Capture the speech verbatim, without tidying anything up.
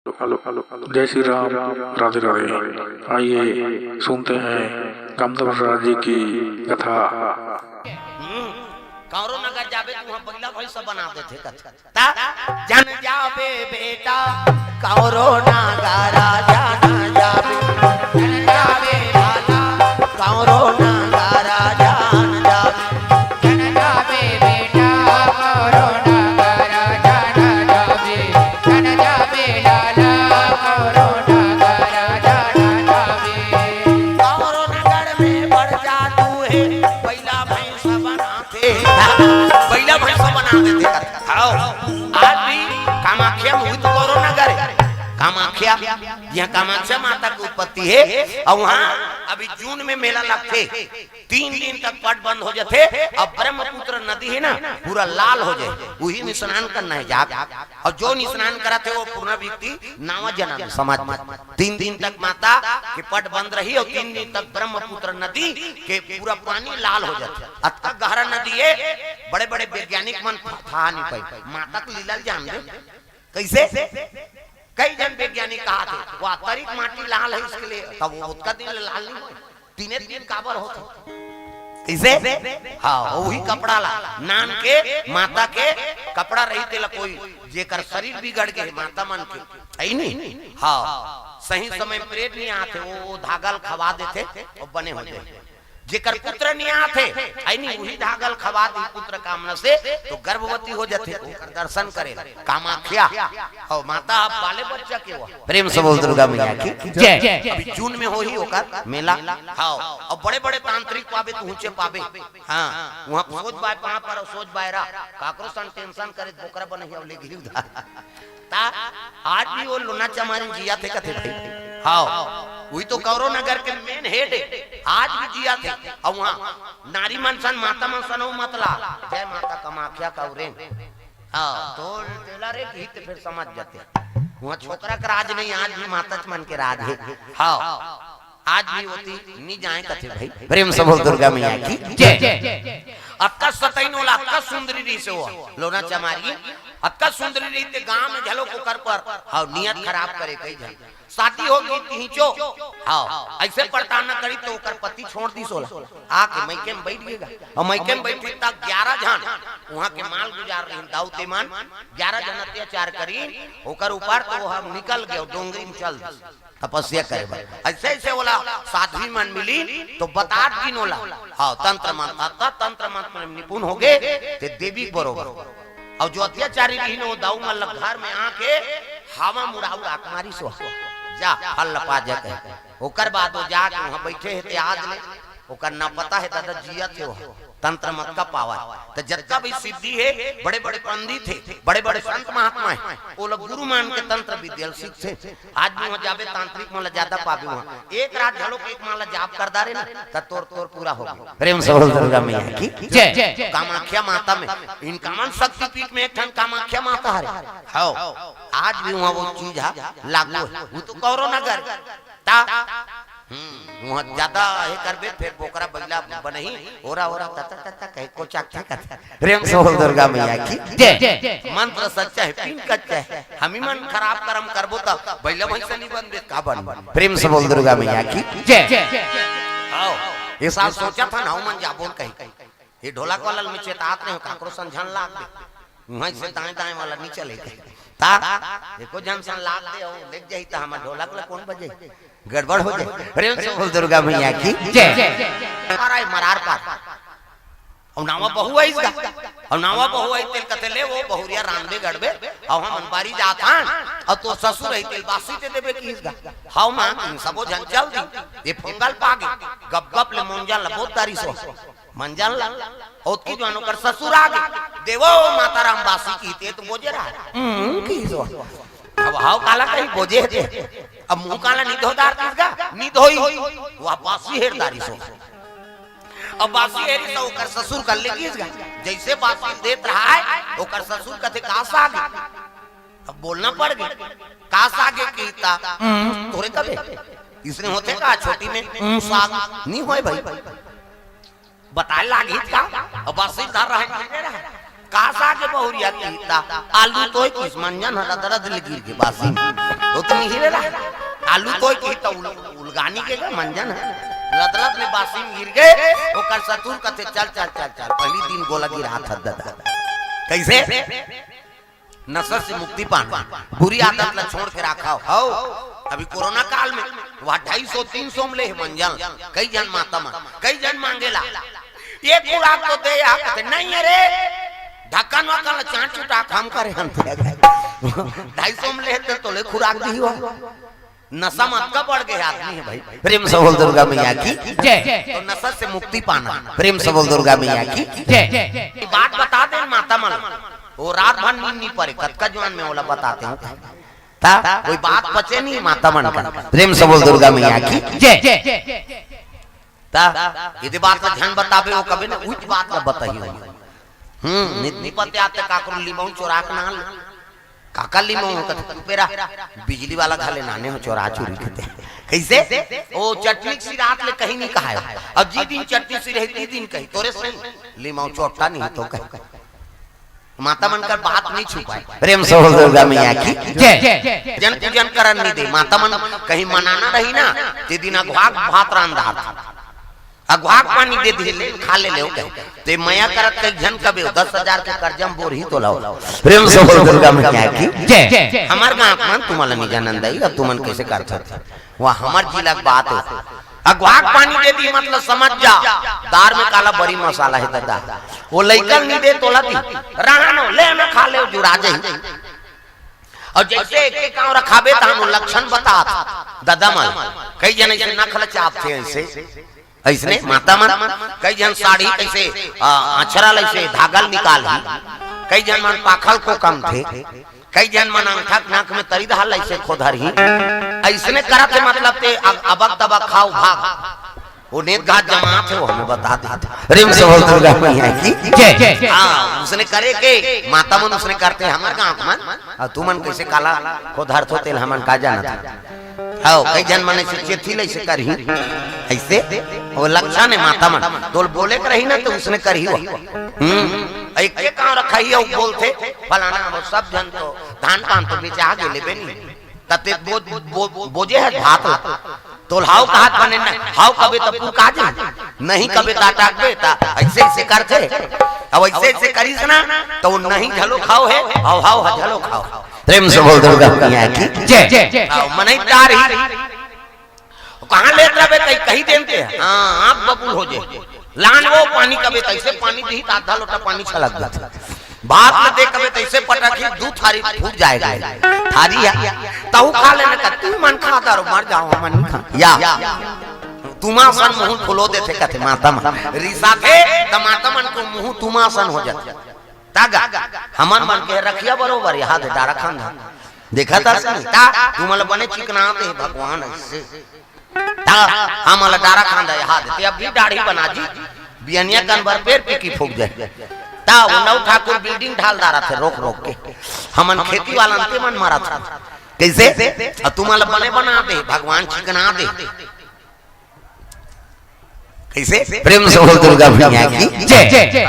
जय श्री राम, राधे राधे। आइए सुनते हैं कामदेव राजा जी की कथा। हम्म, कौरो नगर जाबे त उहाँ बइला भैंसा बना देथे कथे। ता जन जाबे बेटा, कौरो नगर जन जाबे, जन जाबे लाला, कौरो नगर जन जाबे। जन जाबे बेटा, कौरो नगर जन जाबे, जन जाबे लाला, कौरो नगर जन जाबे। कौरो नगर में बड़ जादू हे, बइला भैंसा बनाथे, बइला भैंसा बना देथे। हाँ, आज भी कामाख्या में, वही तो कौरो नगर हे कामाख्या, यहाँ कामाख्या माता की उत्पत्ति हे। अउ उहाँ अभी जून में मेला लगथे, तीन दिन तक पट बंद हो जाथे। अब ब्रह्मपुत्र नदी हे ना, पूरा लाल हो जाय, उही में स्नान करना हे जाके। अउ जो स्नान करत हे वो पूर्ण व्यक्ति नवा जनम समाज में। तीन दिन तक माता के पट बंद रही अउ तीन दिन तक ब्रह्मपुत्र नदी के पूरा पानी लाल हो जाथे। अतका गहरा नदी हे, बड़े बड़े वैज्ञानिक मन था नहीं पाई, माता के लीला ल जान दे। कइसे? कई जन वैज्ञानिक कहा थे, वो अतरिक माटी लाल हे, इसके लिए तब वो उतका दिन ले लाल नहीं होय, तीने दिन काबर होथे। कइसे? हाँ, वही कपड़ा ला नान के, माता के कपड़ा रही, तेला कोई जेकर शरीर बिगड़ गए माता मन के, हे नहीं? हाँ, सही समय में प्रेत नहीं आथे, वो, वो धागा ल खवा देथे, वो बने हो जाय। जेकर पुत्र नहीं आथे, हे नहीं, वही धागा ल खवा दी पुत्र कामना से, तो गर्भवती हो जाथे, ओकर दर्शन करे कामाख्या। अउ माता अब पाले बच्चा के हुआ। प्रेम से बोल दुर्गा मैया की। जय। अभी जून में होही ओकर मेला। हाँ, अउ बड़े बड़े तांत्रिक पाबे, पहुंचे पाबे। हाँ, उहाँ सोच बाय पाँव पर, सोच बाय रा, काकरो सन टेंशन करे, बोकरा बनही अउ ले गई उधार। ता आज भी वो लोना चमारी जिया थे कथे भाई। हाँ, वही तो कौरो नगर के मेन हेड हे, आज भी जिया थे। अउ उहाँ नारी मन सन, माता मन सन, वो मतला, जय माता कामाख्या कौरे। हाँ, तो तेला रे गीत फिर समझ जाते। उहाँ छोकरा के राज नहीं, आज भी माता मन के राज हे। हाँ, आज भी होती नहीं जाए कथे भाई। प्रेम से बोल दुर्गा मैया की। जय। अतका सतैन ओला, अतका सुंदरी रहिसे वो लोना चमारी, अतका सुंदरी रहिसे गांव में घलो ओकर पर, हाँ, नियत खराब करे कई झन। शादी हो गई तिहिचो, हाँ, अइसे पड़ताल न करी तो ओकर पति छोड़ दिस ओला, आके मइके में बइठ गेगा। अउ मइके में बइठे तक ग्यारह झन उहाँ के माल गुजार रहिन, दाऊ ते मन ग्यारह झन अत्याचार करिन ओकर ऊपर, तो वो निकल गए, डोंगरी में चल दिस तपस्या करे बर। अइसे अइसे ओला साध्वी मन मिलिन तो बतात गिन ओला, हाँ, तंत्र मंत्र, त तंत्र मंत्र में निपुण हो गए, ते देवी के बरोबर। अउ जो अत्याचारी रहिन वो दाऊ मन ल घर में आके हवा मुड़ाऊ आक मारिस ओ, जा फल ल पा जा कहे। ओकर बाद वो जाके उहाँ बइठे हे ते आज ले ओकर न पता हे दादा जियत हे वो, तंत्र मंत्र का पावर। त जतका भी सिद्धि हे, बड़े बड़े पंडित हे, बड़े बड़े संत महात्मा हे, वो लोग गुरु मान के तंत्र विद्या ल सीखथे। आज भी उहाँ जाबे तांत्रिक मन ल ज्यादा पाबे, उहाँ एक रात घलो एक माला जाप कर डारे ना, त तोर तोर पूरा हो गए। प्रेम से बोल दुर्गा मैया की। जय। कामाख्या माता में, इनका मन शक्तिपीठ में एक ठन कामाख्या माता हरे। हाँ, आज भी उहाँ वो चीज हा लागू हे। वो तो कौरो नगर ता, हम्म, उहाँ ज्यादा हे करबे, फिर बोकरा बइला बनही, ओरा ओरा तता तता कहे को चाक चाक। प्रेम से बोल दुर्गा मैया की। जय। मंत्र सच्चा हे, पिन कच्चा हे। हमी मन खराब करम करबो त बइला भैंसा नहीं बनबे, का बनबो? प्रेम से बोल दुर्गा मैया की। जय। आओ, ये साल सोचा था ना, मन जाबो कहीं। ये ढोलक वाला में चेतात रहे, काकरो सन झन लाग दे। वहीं से दाएं दाएं वाला नहीं चले कहीं। ता, एको झन सन लाग दे, हो, लेग जाही त हमर ढोलक ला कौन बजे? गड़बड़ हो जाए। प्रेम से बोल दुर्गा मैया की। जय। हमारा ये मरार पार। अउ नावा बहू आइस गा। अउ नावा बहू आइस तेल कथे ले वो बहुरिया रांधबे गड़बे। अउ हमन बारी जात हन। अउ तोर ससुर आइस तेल बासी ते देबे किहिस गा। हव माँ, इन सबो झन चल दी। ये फोंगल पागे। गप गप ले मोंजा ल बहुत दारी सो। मंजन ल। ओतकी जुवान ओकर ससुर आगे। देवो माता राम बासी किहिस ते तो बोजे रहा। हम्म, किहिस ओ। अब हव काला कही बोजे हे ते। अब मुंह काला नी धो डारतिस गा, नी धोई। वो बासी हेर दारी सो। अब बासी हेरी त ओकर ससुर कर ले गिस गा। जइसे बासी देत रहा हे, ओकर ससुर कथे का साग। अब बोलना पड़ गे। का साग हे किहिस त, हम्म, तोरे कबे। इसने होथे का छोटी में, हम्म, साग नी होय भाई। बताए लागिस का? अब बासी धर रहा हे, नी रहा हे। कासा के बहुरिया किहिस त आलू तोय किहिस, मंजन ह रदरद ले गिर गे बासी म। ओतनी ही रे ला। आलू तोय किहिस त उल-, उलगानी के गा मंजन ह रदरद ले बासी म गिर गे। ओकर ससुर कथे, "चल, चल, चल, चल, पहिली दिन गोला गिरात हस ददा।" कइसे? नशा से मुक्ति पाना, बुरी आदत ला छोड़ के राखव। हव, अभी कोरोना काल में वह ढाई सौ तीन सौ में ले हे मंजन, कई झन माता मन, कई झन मांगेला, "ये खुराक तो दे यार।" कथे, "नहीं अरे, ढक्कन वक्कन ला चाट चुटा के हम करे हन।" ढाई सौ में ले हे त तोले खुराक दिही हो। नशा म अतका बढ़ गे आदमी हे भाई। प्रेम से बोल दुर्गा मैया की जय। तो नशा से मुक्ति पाना, प्रेम से बोल दुर्गा मैया की जय। बात बता दे माता मन, वो रात भर नींद नहीं पड़े, कतका जुआन में ओला बताते हो। ता कोई बात पचे नहीं माता मन का। प्रेम से बोल दुर्गा मैया की जय। ता यदि बात ला झन बताबे, वो कबे ना उच बात ला बताही हो। हम्म, नित निपत्ते आते काकरो लिमऊ चोरा के ना ले। काका लिमऊ हो कथे, "पेरा बिजली वाला घर ले नाने हो, चोरा चोरी कथे।" कइसे? ओ चटनी सिरात ले कहीं नहीं कहाय। अब जी दिन चटनी सिरही, ती दिन कही, "तोरे सही लिमऊ चोट्टा नहीं तो कही।" माता मन कर बात नहीं छुपाय। प्रेम से बोल दुर्गा मैया की जय। जन पूजन करन नहीं दे। माता मन कहीं मनाना रही ना, ते दिन अघवा के भात रांधात। अघवा के पानी दे दिही, ले खा ले ले, हो गए। ते मया करत कई झन कबे, दस हजार के कर्जा म बोरही तोला हो। प्रेम से बोल दुर्गा मैया की जय। हमर गांव मन तुमन ला नहीं जानन दई, अब तुमन कइसे करथो? वह हमर जिला के बात हे। अघवा के पानी दे दिही मतलब समझ जा, दार में काला बरी मसाला हे ददा। वो लइका ल नहीं दे तोला दी, रहन हो, ले ना खा ले, जुड़ा जाही। अउ जइसे एक एक गांव रखाबे तहां वो लक्षण बतात ददा मन। कई झन अइसे नख ल चापथे अइसे, अइसने माता मन, कई झन साड़ी कइसे, आ, अँचरा ल अइसे धागा ल निकालही, कई झन मन पाखल कोकमथे, कई झन मन अंगठा के नाक में तरी दहा ल अइसे खोदरही, अइसने करत हे मतलब ते अब-, अबक तबक खाव भाग। वो नेत घात जमात हे, वो हमें बता देत। प्रेम से बोल दुर्गा मैया की जय। हाँ, उसने करे के, माता मन उसने करथे हमर गांव के मन। अउ तुमन कइसे काला खोदरथो तेला हमन का जानत हन। हव, कई झन मन अइसे चेथी ल अइसे करही, अइसे, वो लक्षण हे माता मन। तोल बोले के रही ना त उसने करही वो। हम्म, एक के गांव रखाही, वो बोलथे, "फलाना, वो सब झन तो धान पान तो बेचा गे लेबे नहीं।" त ते बो-, बो-, बोजे हे भात ला। तोल हव कहत बने न, हव कबे त पुरका जे, नहीं कबे त अटकबे, त अइसे अइसे करथे। अब अइसे अइसे करिस ना, त वो नहीं घलो खाव हे, हव हव ह घलो खाव। प्रेम से बोल दुर्गा मैया की जय। हव, मनई तार ही। कहाँ लेत रहबे, कहीं, कहीं देन ते। हाँ, आँख बबूल हो जे। लान वो पानी कबे, तइसे पानी दिही, त आधा लोटा पानी छलक जाथे। भात ल दे कबे, तइसे पटक ही, दू थारी फूट जाय गा। थारी हे, तहू खा लेना का, तुमन खा दारो, मर जाव, हमन नहीं खा। या, तुमा सन मुँह फुलो देथे कथे माता मन। रिसाथे, त माता मन के मुँह तुमा सन हो जाथे। ता गा, हमन मन के रखिया बरोबर, एदे डारा खांधा। देखत हस नहीं, ता, तुमन ल बने चिकना दे भगवान अइसे। ता, हमन ल डारा खांधा एदे, ते अभी दाढ़ी बना जी, बियनिया कन भर पेर पीकी फूक जाय। ता, वो नौ ठाकुर building ढाल डारथे रोक रोक के। हमन खेती वाला अंते मन मरत हन। कइसे? अउ तुमन ल बने बना दे, भगवान चिकना दे। कइसे? प्रेम से बोल दुर्गा मैया की जय।